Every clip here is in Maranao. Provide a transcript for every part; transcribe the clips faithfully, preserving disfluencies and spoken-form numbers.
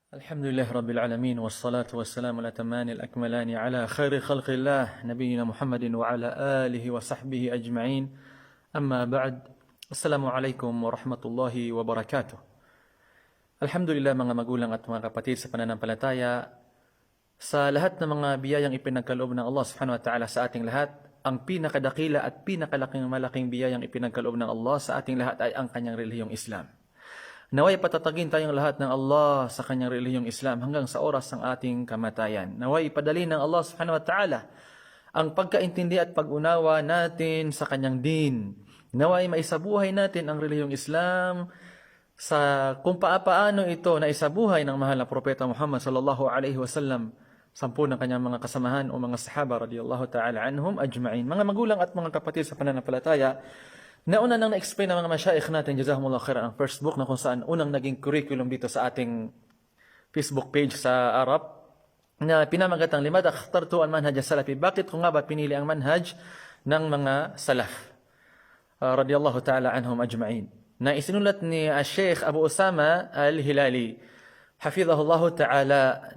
Alhamdulillahi Rabbil Alamin, wassalatu wassalamu ala tammani al-akmalani ala khairi khalqillah, Nabiyyina Muhammadin wa ala alihi wa sahbihi ajma'in. Amma ba'd. Assalamu alaikum warahmatullahi wabarakatuh. Alhamdulillah, mga magulang at mga kapatid sa pananampalataya, sa lahat ng mga biyayang ipinagkaloob ng Allah Subhanahu wa Ta'ala sa ating lahat, ang pinakadakila at pinakalaking malaking biyayang ipinagkaloob ng Allah sa ating lahat ay ang kanyang relihiyong Islam. Nawa'y patatagin tayong lahat ng Allah sa kanyang relihiyong Islam hanggang sa oras ng ating kamatayan. Nawa'y padali ng Allah Subhanahu wa Ta'ala ang pagkaintindi at pag-unawa natin sa kanyang din. Nawa'y maisabuhay natin ang relihiyong Islam sa kung paapaano ito naisabuhay ng mahal na Propeta Muhammad sallallahu alaihi wasallam, sampu ng kanyang mga kasamahan o mga sahaba radiyallahu ta'ala anhum ajma'in. Mga magulang at mga kapatid sa pananampalataya, nauna nang na-explain ng mga mashayikh natin, jazahumullah khairan, ang first book na kung saan unang naging curriculum dito sa ating Facebook page sa Arab, na pinamagatang "Limadha ikhtartu al-manhaj as-salafi?" Bakit ko nga ba pinili ang manhaj ng mga salaf? Ah, radiyallahu ta'ala anhum ajma'in. Na isinulat ni, ah, Sheikh Abu Usama Al-Hilali, hafidhahullahu ta'ala.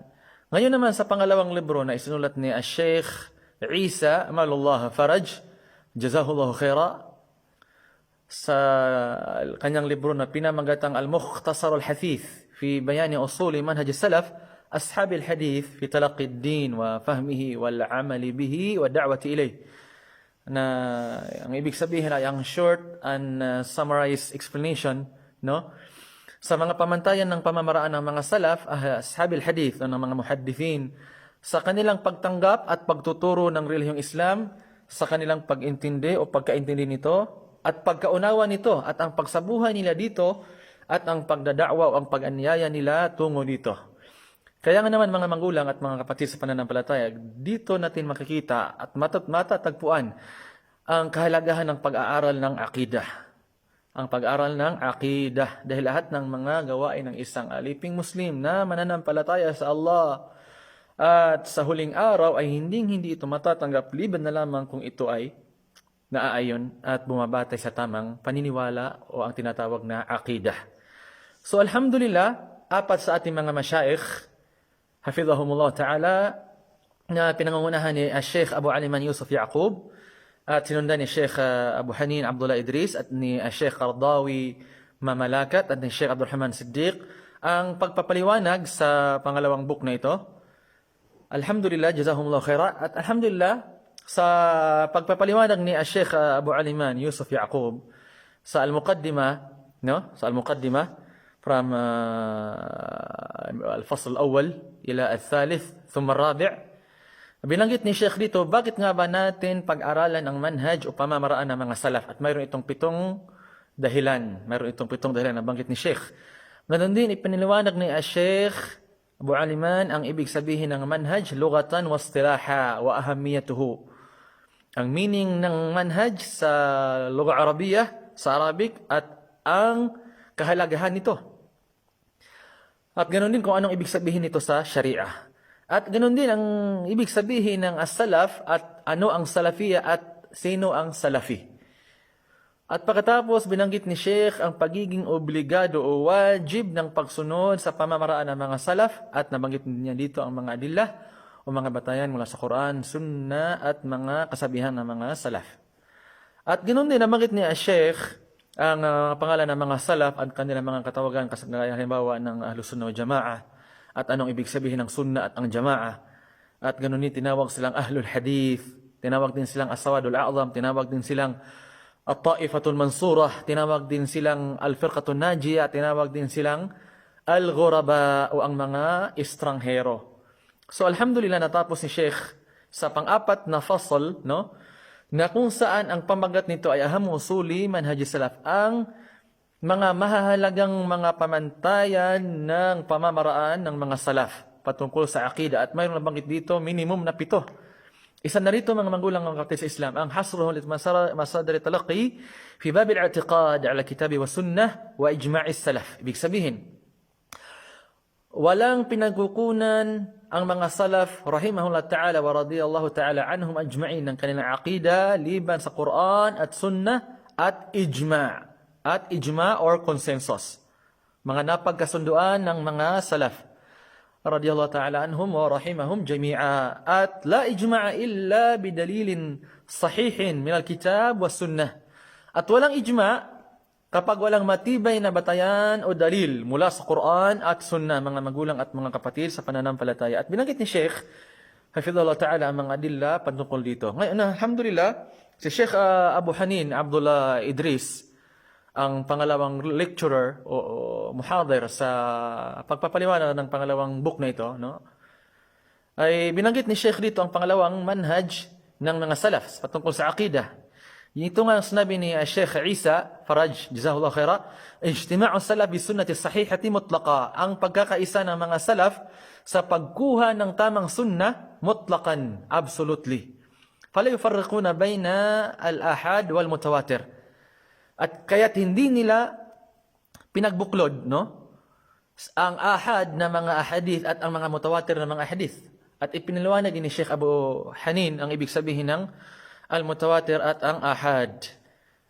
Ngayon naman sa pangalawang libro na isinulat ni, ah, Sheikh Isa Amalullah Faraj, jazahullahu khaira, sa kanyang libro na pinamagatang Al-Mukhtasar Al-Hathith fi Bayani Usuli Manhaj Salaf Ashabil Hadith fi Talaqqi Ad-Din wa Fahmihi wal Amali Bihi wa Da'wati Ilayh. Na ang ibig sabihin ay ang short and, uh, summarized explanation, no? Sa mga pamantayan ng pamamaraan ng mga salaf, ah, ashabil hadith, o ng mga muhaddithin, sa kanilang pagtanggap at pagtuturo ng relihiyong Islam, sa kanilang pag-intindi o pagkaintindi nito, at pagkaunawa nito, at ang pagsabuhay nila dito, at ang pagdada'wa o ang pag-anyaya nila tungo dito. Kaya nga naman, mga magulang at mga kapatid sa pananampalataya, dito natin makikita at matat-, matatagpuan ang kahalagahan ng pag-aaral ng aqidah. Ang pag-aral ng aqidah, dahil lahat ng mga gawain ng isang aliping Muslim na mananampalataya sa Allah at sa huling araw ay hinding-hindi ito matatanggap liban na lamang kung ito ay naaayon at bumabatay sa tamang paniniwala o ang tinatawag na aqidah. So, alhamdulillah, apat sa ating mga mashayikh, hafidhahumullah ta'ala, na pinangungunahan ni, ah, Sheikh Abu Aliman Yusuf Yaqub, at sinundan ni Sheikh, ah, Abu Hanin Abdullah Idris, at ni, ah, Sheikh Qaradawi Mamalakat, at ni Sheikh Abdul Rahman Siddiq, ang pagpapaliwanag sa pangalawang book na ito. Alhamdulillah, jazahumullah khaira. At alhamdulillah, sa pagpapaliwanag ni, ah, Sheikh, ah, Abu Aliman Yusuf Yaqub sa Al-Muqaddimah, no? Sa Al-Muqaddimah, from, ah, Al-Fasl Al-Awwal ila Al-Thalith, thumma Al-Rabi'. Binanggit ni Sheikh dito, bakit nga ba natin pag-aralan ang manhaj o pamamaraan ng mga salaf? At mayroon itong pitong dahilan. Mayroon itong pitong dahilan na banggit ni Sheikh. Ganon din, ipinaliwanag ni, ah, Sheikh Abu Aliman ang ibig sabihin ng manhaj lughatan wa istilaha wa ahamiyatuhu. Ang meaning ng manhaj sa lugha Arabiya, sa Arabic, at ang kahalagahan nito. At ganon din kung anong ibig sabihin nito sa Sharia. At ganon din ang ibig sabihin ng as-salaf at ano ang salafiya at sino ang salafi. At pagkatapos, binanggit ni Sheikh ang pagiging obligado o wajib ng pagsunod sa pamamaraan ng mga salaf at nabanggit niya dito ang mga adillah o mga batayan mula sa Quran, Sunnah at mga kasabihan ng mga salaf. At ganon din, nabanggit ni Sheikh ang, ah, pangalan ng mga salaf at kanilang mga katawagan, kas-, gaya halimbawa ng Ahlus Sunnah wal Jamaah at anong ibig sabihin ng Sunnah at ang Jamaah. At ganon din, tinawag silang Ahlul Hadith, tinawag din silang As-Sawadul A'zam, tinawag din silang At-Taifatul Mansurah, tinawag din silang Al-Firqatun Najiyah, tinawag din silang Al-Ghuraba o ang mga estranghero. So, alhamdulillah, natapos ni Sheikh sa pang-apat na fasal, no? Na kung saan ang pamagat nito ay ahammu usuli manhajis salaf, ang mga mahahalagang mga pamantayan ng pamamaraan ng mga salaf patungkol sa aqidah. At mayroong nabanggit dito, minimum na pito. Isa na rito, mga magulang, mga kapatid sa Islam, ang hasruhu li masara-, masadir talaqqi fi babil i'tiqad ala kitabi wa sunnah wa ijma'is salaf. Ibig sabihin, walang pinagkukunan ang mga salaf, rahimahullah ta'ala wa radiyallahu ta'ala anhum ajma'in, ng kanilang aqida liban sa Quran at Sunnah at ijma'. At ijma' or consensus. Mga napagkasunduan ng mga salaf. radiyallahu ta'ala anhum wa rahimahum jami'a. At la ijma'a illa bidalilin sahihin minal kitab was sunnah. At walang ijma' kapag walang matibay na batayan o dalil mula sa Qur'an at Sunnah, mga magulang at mga kapatid sa pananampalataya. At binanggit ni Sheikh, hafidhahullah ta'ala, ang mga adilla patungkol dito. Ngayon, alhamdulillah, si Sheikh, ah, Abu Hanin Abdullah Idris, ang pangalawang lecturer o, o muhadir sa pagpapaliwanag ng pangalawang book na ito, no? Ay binanggit ni Sheikh dito ang pangalawang manhaj ng mga salaf patungkol sa aqidah. Ito nga ang sinabi ni, ah, Sheikh Isa Faraj, jazahullah khaira, "Ijtima'u salaf bi sunnati sahihati mutlaqa." Ang pagkakaisa ng mga salaf sa pagkuha ng tamang sunnah mutlaqan, absolutely. "Fala yufarriquna bayna al-ahad wal mutawatir." At kaya't hindi nila pinagbuklod, no? Ang ahad na mga ahadith at ang mga mutawatir na mga ahadith. At ipinaliwanag ni Sheikh Abu Hanin ang ibig sabihin ng al-mutawatir at ang ahad.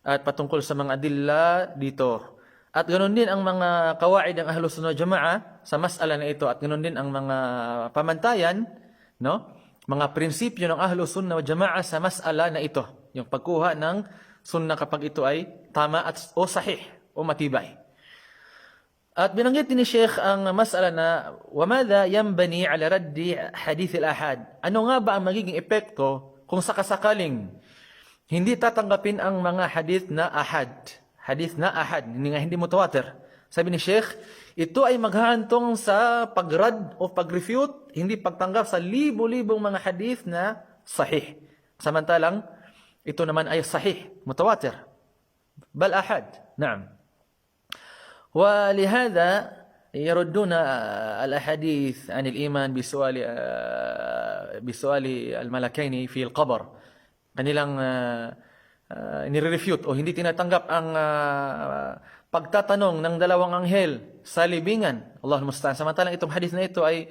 At patungkol sa mga adilla dito. At ganun din ang mga kawaid ng Ahlus Sunnah wal Jamaah sa mas'ala na ito. At ganun din ang mga pamantayan, no? Mga prinsipyo ng Ahlus Sunnah wal Jamaah sa mas'ala na ito. Yung pagkuha ng sunnah kapag ito ay tama at o sahih o matibay. At binanggit ni Sheikh ang mas'ala na, "Wa madha yanbani ala raddi hadith al-ahad?" Ano nga ba ang magiging epekto kung sakasakaling hindi tatanggapin ang mga hadith na ahad? Hadith na ahad, hindi nga, hindi mutawatir. Sabi ni Sheikh, ito ay maghahantong sa pagrad o pag-refute, hindi pagtanggap sa libo-libong mga hadith na sahih. Samantalang ito naman ay sahih, mutawatir. Bal ahad. Naam. Wa lihadha yarudduna al-ahadith anil iman bisu'ali, ah, bisu'ali al-malakaini fil qabr. Kanilang, ah, ah, nire-refute o hindi tinatanggap ang, ah, pagtatanong ng dalawang anghel sa libingan. Allahul musta'an. Samantalang itong hadith na ito ay,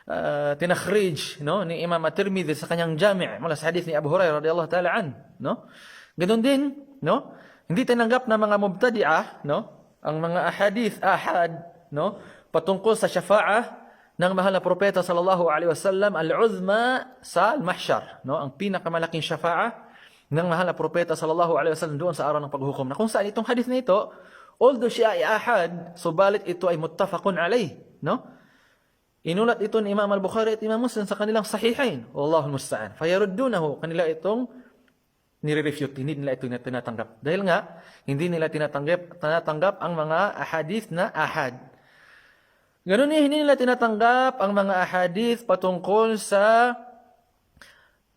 ah, tinakhrij, no, ni Imam At-Tirmidhi sa kanyang Jami' mula sa hadith ni Abu Hurairah radiyallahu ta'ala an, no? Ganun din, no? Hindi tinanggap ng mga mubtadi'ah, no? Ang mga ahadith ahad, no? Patungkol sa shafa'ah ng mahal na propeta sallallahu alaihi wasallam, al-uzma sa al-mahshar, no? Ang pinakamalaking shafa'ah ng mahal na propeta sallallahu alaihi wasallam doon sa araw ng paghukom. Na kung saan itong hadith na ito, although siya ay ahad, subalit ito ay muttafaqun alayh, no? Inulat ito ni Imam Al-Bukhari at Imam Muslim sa kanilang sahihain. Wallahul musta'an. Fayaruddunahu, kanila itong nire-refute, hindi nila ito tinatanggap. Dahil nga, hindi nila tinatanggap, tinatanggap ang mga ahadith na ahad. Ganun niya, hindi nila tinatanggap ang mga ahadith patungkol sa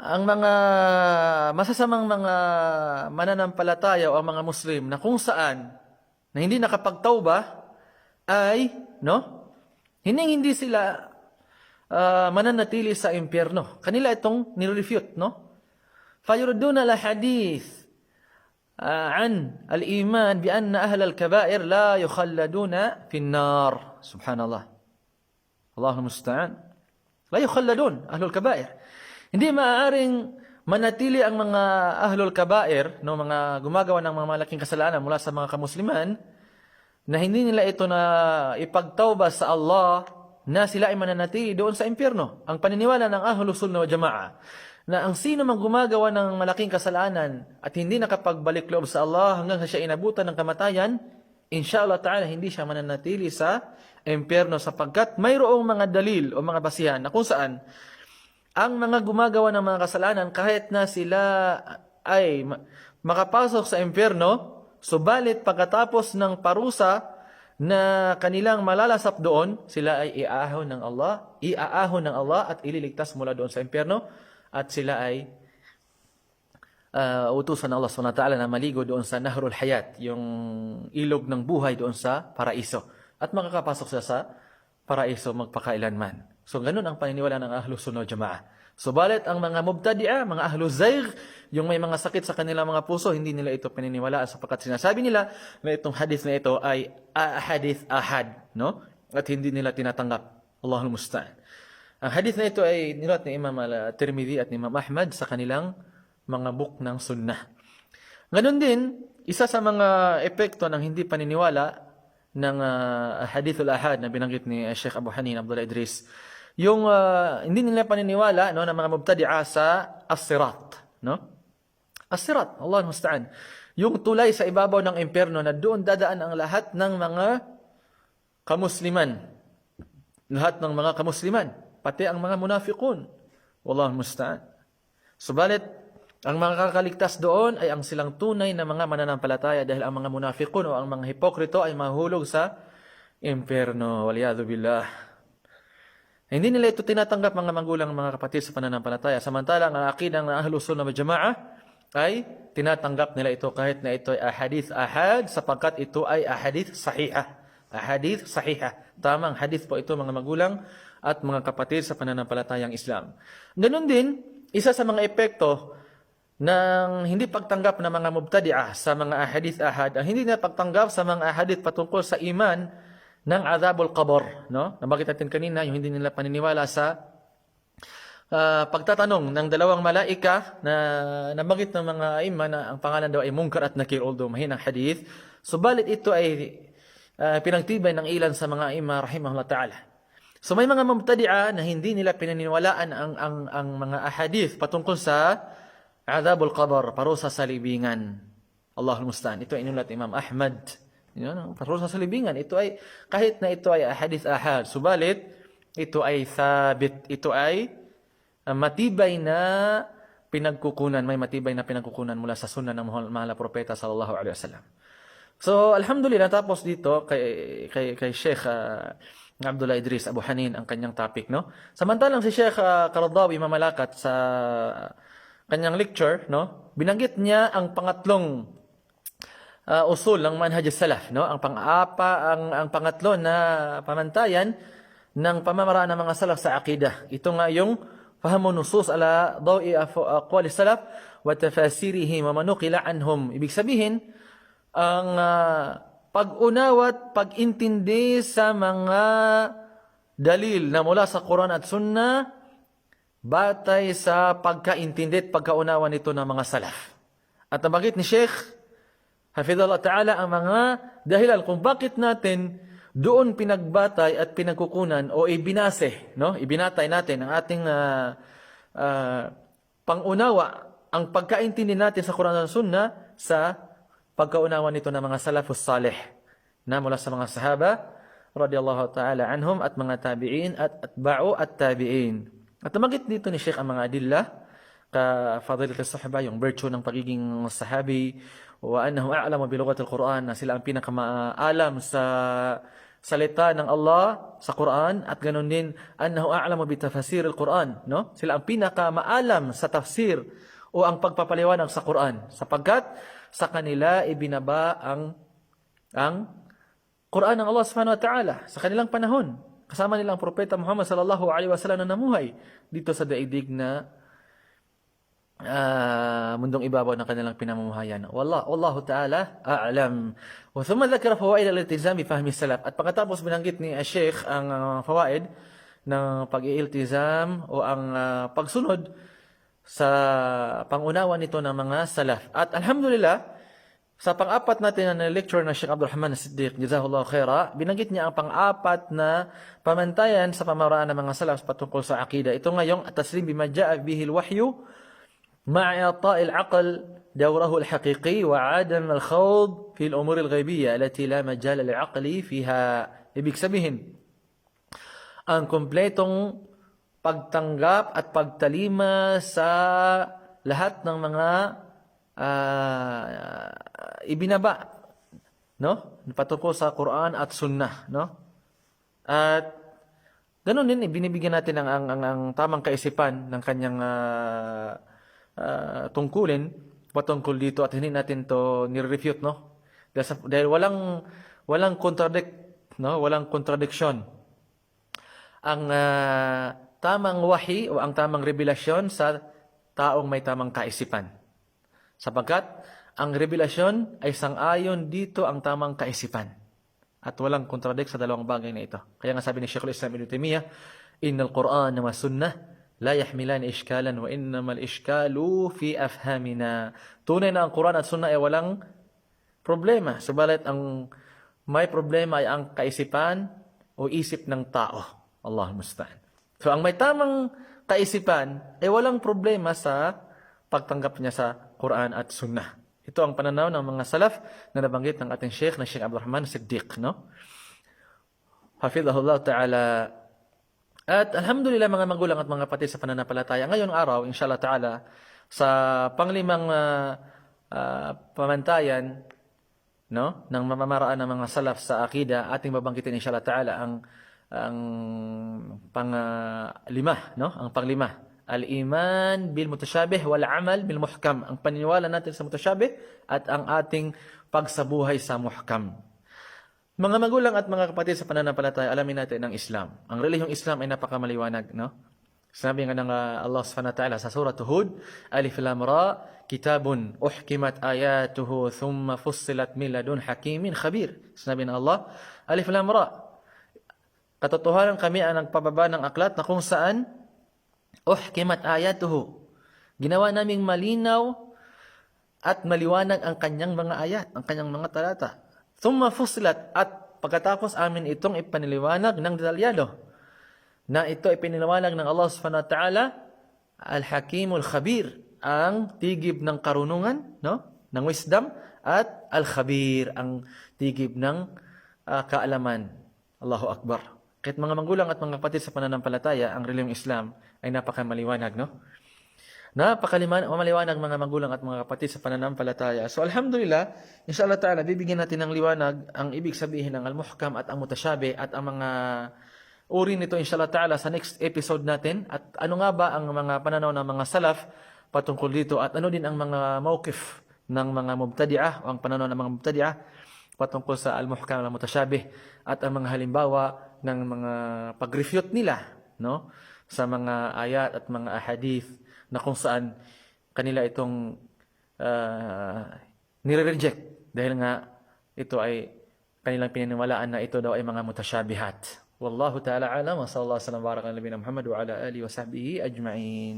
ang mga masasamang mga mananampalataya o ang mga Muslim na kung saan na hindi nakapagtawbah ay, no? Hindi, hindi sila, ah, mananatili sa impyerno. Kanila itong nire-refute, no? Fayurudduna al-hadith, ah, an al-iman bi anna ahlal kabair la yukhalladuna fin nar. Subhanallah. Allahul musta'an. La yukhalladun ahlul kabair. Hindi maaaring manatili ang mga ahlul kabair, no, mga gumagawa ng mga malaking kasalanan mula sa mga kamusliman, na hindi nila ito na ipagtawba sa Allah, na sila ay mananatili doon sa impyerno. Ang paniniwala ng Ahlus Sunnah wal Jamaah, na ang sino mang gumagawa ng malaking kasalanan at hindi nakapagbalik loob sa Allah hanggang sa siya inabutan ng kamatayan, insha Allah Ta'ala, hindi siya mananatili sa impyerno sapagkat mayroong mga dalil o mga basihan na kung saan ang mga gumagawa ng mga kasalanan, kahit na sila ay ma-, makapasok sa impyerno, subalit pagkatapos ng parusa na kanilang malalasap doon, sila ay iaahon ng Allah, iaahon ng Allah at ililigtas mula doon sa impyerno, at sila ay, ah, utusan ng Allah Subhanahu wa Ta'ala na maligo doon sa Nahrul Hayat, yung ilog ng buhay doon sa paraiso. At makakapasok sila sa paraiso magpakailanman. So, ganun ang paniniwala ng Ahlus Sunnah wal Jamaah. Subalit ang mga mubtadi'ah, mga Ahluz Zayg, yung may mga sakit sa kanilang mga puso, hindi nila ito paniniwalaan sapagkat sinasabi nila na itong hadith na ito ay, ah, hadith ahad, no? At hindi nila tinatanggap. Allahul musta'an. Ang hadith na ito ay nilat ni Imam Al-Tirmidhi at ni Imam Ahmad sa kanilang mga book ng sunnah. Ganun din, isa sa mga epekto ng hindi paniniwala ng, ah, hadithul ahad na binanggit ni, ah, Sheikh Abu Hanin Abdullah Idris, Yung, ah, hindi nila paniniwala, no, ng mga mubtadi'ah sa as-sirat, no? As-sirat, Allahul musta'an. Yung tulay sa ibabaw ng impyerno na doon dadaan ang lahat ng mga kamusliman. Lahat ng mga kamusliman, pati ang mga munafiqun. Wallahul musta'an. Subalit, ang makakaligtas doon ay ang silang tunay na mga mananampalataya, dahil ang mga munafiqun o ang mga hipokrito ay mahulog sa impyerno. Waliyadhu billah. Hindi nila ito tinatanggap, mga magulang, mga kapatid sa pananampalataya. Samantala, ang aqidah ng Ahlus Sunnah wal Jamaah ay tinatanggap nila ito kahit na ito ay ahadith ahad, sapagkat ito ay ahadith sahihah. Ahadith sahihah. Tamang hadith po ito, mga magulang at mga kapatid sa pananampalatayang Islam. Ganun din, isa sa mga epekto ng hindi pagtanggap ng mga mubtadi'ah sa mga ahadith ahad, ang hindi nila pagtanggap sa mga ahadith patungkol sa iman ng adhabul qabr, no? Nabanggit natin kanina, yung hindi nila paniniwala sa, ah, pagtatanong ng dalawang malaika na nabanggit ng mga aima na ang pangalan daw ay Munkar at Nakir, although mahinang hadith. Subalit ito ay, ah, pinagtibay ng ilan sa mga aima rahimahullah ta'ala. So, may mga mubtadi'ah na hindi nila pinaniniwalaan ang, ang, ang mga ahadith patungkol sa adhabul qabr, parusa sa libingan. Allahul musta'an. Ito ay inulat Imam Ahmad. Yun, no? Parusa sa libingan. Ito ay, kahit na ito ay hadith ahad, subalit ito ay thabit. Ito ay, ah, matibay na pinagkukunan. May matibay na pinagkukunan mula sa sunnah ng mahal, mahal na propeta sallallahu alaihi wasallam. So, alhamdulillah, tapos dito kay, kay, kay Sheikh, ah, Abdullah Idris Abu Hanin ang kanyang topic, no? Samantalang si Sheikh, ah, Qaradawi mamalakat sa kanyang lecture, no? Binanggit niya ang pangatlong, ah, usul ng manhaj salaf, no? Ang pang-apa, ang, ang pangatlo na pamantayan ng pamamaraan ng mga salaf sa aqidah. Ito nga yung fahmu nusus ala dawi af-, aqwali salaf wa tafasirihim wa ma nuqila anhum. Ibig sabihin, ang, ah, pag-unawa at pag-intindi sa mga dalil na mula sa Quran at Sunnah, batay sa pagkaintindi at pagkaunawa nito ng mga salaf. At nabanggit ni Sheikh, hafidhahullah ta'ala, ang mga dahilan kung bakit natin doon pinagbatay at pinagkukunan o ibinase, no? Ibinatay natin ang ating, ah, ah, pangunawa, ang pagkaintindi natin sa Quran at Sunnah sa pagkaunawa nito ng mga salafus salih na mula sa mga sahaba radiyallahu ta'ala anhum at mga tabi'in at atba'u at tabi'in. At nabanggit dito ni Sheikh ang mga adillah ka fadilatus sahaba, yung virtue ng pagiging sahabi, wa annahu a'lamu bi lughatil Quran, na sila ang pinakamaalam sa salita ng Allah sa Quran, at ganun din, annahu a'lamu bi tafasiril Quran, no? Sila ang pinakamaalam sa tafsir o ang pagpapaliwanag sa Quran, sapagkat sa kanila ibinaba ang, ang Quran ng Allah Subhanahu wa Ta'ala sa kanilang panahon. Kasama nila ang Propeta Muhammad sallallahu alaihi wasallam na namuhay dito sa daigdig na, ah, mundong ibabaw ng kanilang pinamumuhayan. Wallah-, wallahu ta'ala a'lam. Wa thumma dhakara fawaid al-iltizam bi fahmi salaf. At pagkatapos binanggit ni, ah, Sheikh ang, ah, fawaid ng pag-iiltizam o ang, ah, pagsunod sa pangunawa nito ng mga salaf. At alhamdulillah, sa pang-apat natin na lecture na Sheikh Abdurrahman Siddiq, jazahullahu khaira, binanggit niya ang pang-apat na pamantayan sa pamamaraan ng mga salaf patungkol sa akida. Ito nga yung at-taslim bima ja'a bihil wahyu ma'a i'ta'il aql dawrahul haqiqi wa 'adam al-khawd fil umuril ghaybiyya allati la majala lil aqli fiha. Ibig sabihin, ang kumpletong pagtanggap at pagtalima sa lahat ng mga, ah, ibinaba, no? Patungkol sa Quran at Sunnah, no? At ganun din, ibinibigyan natin ang, ang, ang, ang tamang kaisipan ng kanyang, ah, ah, tungkulin patungkol dito, at hindi natin to nire-refute, no? Dahil sa, dahil walang, walang contradict, no? Walang contradiction ang, ah, tamang wahi o ang tamang revelasyon sa taong may tamang kaisipan. Sapagkat ang revelasyon ay sang-ayon dito ang tamang kaisipan. At walang contradict sa dalawang bagay na ito. Kaya nga sabi ni Sheikhul Islam Ibn Taymiyyah, "Innal Qur'ana was Sunnah la yahmilani ishkalan wa innamal ishkalu fi afhamina." Tunay na ang Quran at Sunnah ay walang problema. Subalit ang may problema ay ang kaisipan o isip ng tao. Allahul musta'an. So, ang may tamang kaisipan ay walang problema sa pagtanggap niya sa Quran at Sunnah. Ito ang pananaw ng mga salaf na nabanggit ng ating Sheikh na Sheikh Abdul Rahman Siddiq, no? Hafizahullah Ta'ala. At alhamdulillah, mga magulang at mga kapatid sa pananampalataya, ngayong araw, inshallah Ta'ala, sa panglimang, ah, ah, pamantayan, no, ng mamamaraan ng mga salaf sa akida, ating babanggitin, inshallah Ta'ala, ang, ang pang, ah, lima, no? Ang panglima. Al-iman bil mutashabih wal amal bil muhkam. Ang paniniwala natin sa mutashabih at ang ating pagsabuhay sa muhkam. Mga magulang at mga kapatid sa pananampalataya, alamin natin ang Islam. Ang relihiyong Islam ay napakamaliwanag, no? Sinabi nga ng, ah, Allah Subhanahu wa Ta'ala sa Surah Hud, "Alif Lam Ra, kitabun uhkimat ayatuhu thumma fussilat min ladun hakimin khabir." Sinabi ng Allah, "Alif Lam Ra." Katotohanan kami ang nagpababa ng aklat na kung saan uhkimat ayatuhu. Ginawa naming malinaw at maliwanag ang kanyang mga ayat, ang kanyang mga talata. Thumma fussilat, at pagkatapos amin itong ipinaliwanag ng detalyado. Na ito ipinaliwanag ng Allah Subhanahu wa Ta'ala, Al-Hakimul Khabir, ang tigib ng karunungan, no? Ng wisdom, at Al-Khabir, ang tigib ng, ah, kaalaman. Allahu Akbar. Kaya't mga magulang at mga kapatid sa pananampalataya, ang relihiyong Islam ay napakamaliwanag, no? Napakalima-, mamaliwanag, mga magulang at mga kapatid sa pananampalataya. So, alhamdulillah, inshallah Ta'ala, bibigyan natin ng liwanag ang ibig sabihin ng al-muhkam at ang mutashabih at ang mga uri nito, inshallah Ta'ala, sa next episode natin. At ano nga ba ang mga pananaw ng mga salaf patungkol dito at ano din ang mga mawqif ng mga mubtadi'ah o ang pananaw ng mga mubtadi'ah patungkol sa al-muhkam, al-mutashabih, at ang mga halimbawa ng mga pag-refute nila, no, sa mga ayat at mga ahadith na kung saan kanila itong, ah, nire-reject dahil nga ito ay kanilang pininiwalaan na ito daw ay mga mutashabihat. Wallahu ta'ala alam, wa sallallahu alaihi wa sallam wa baraka ala nabiyina Muhammad wa ala alihi wa sahbihi ajma'in.